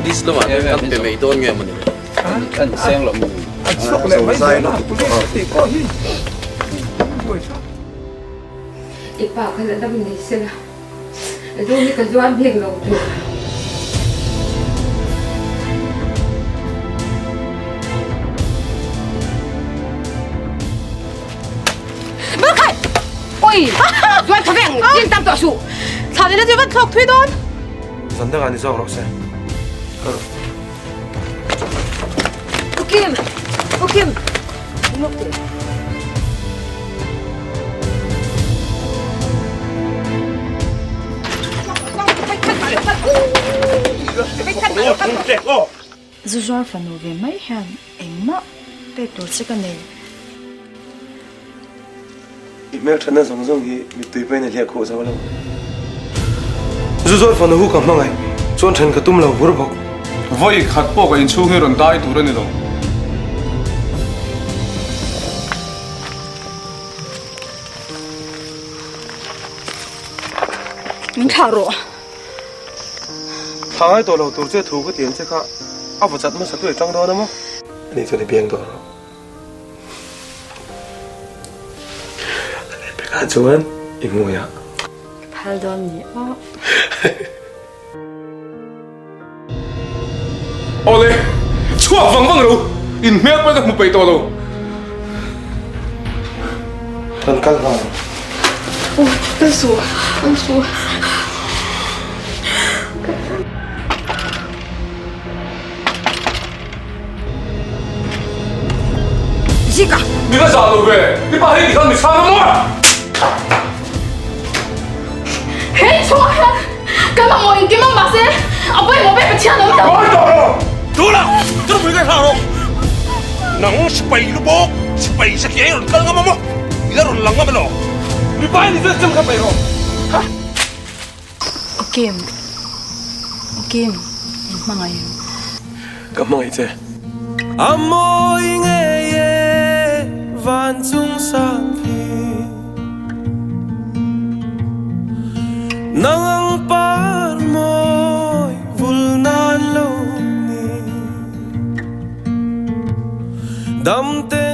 Police lamah te kan pe mai dawn nge mawni le? An seng lo maw? An chhuak leh mai dawn a, police a tih pawh hi buai thlak. I pa kha la dam ni se la, zu hi ka zuar bik lo tur. Malkhai! Oi! Zuan tha veng, tin tam tawh suh. Thla nena chu van thlawk thui dawn. Zan dangah ni zawk rawh se. U Kim! U Kim! Lawk teh. Zu zuar fanu ve mai hian engmah pek tur che ka nei. I hmelthatna zawng zawng hi mittui pawhin a hliah khuh zo lo. Zu zawt fanu hu ka hmangaih chuan then ka tum lo bur bawk. Vawi khat pawh ka inchhung hi rawn dai tur a ni lo. Min thlah rawh. Thlah ngai tawh lo tur che thu ka ti ang che kha a vaw chat hmasa tu i tang dawn a maw? Ani chuan i biang tawh rawh. A leh pekah chuan i hmui a. Ka phal dawn ni aw. Awle, chhuak vang vang ro, in hmel pawh ka hmu peih tawh lo. Kan kal nghal ang. Aw, kal suh, kal suh. Zika! Mi va zah lo ve! I pa hei tikhan mi chhang a maw? Hei chhuah hian kan mamawh engkim a mahse a pawimawh ber Pathian awm lo. Ngawi tawh rawh! Tuna! Thupui ka hla rawh! Nang sipai lu bawk, sipai sakiai rawn kal ngam a maw? I la rawn lang ngam elaw? Mipa hi ni zet chem kha paih rawh! Ha! Aw Kim, aw Kim, min hmangaih em? Ka hmangaih che. A mawi ngei e van chung sang khi Nang ang par mawi vul nan lo ni Dam te.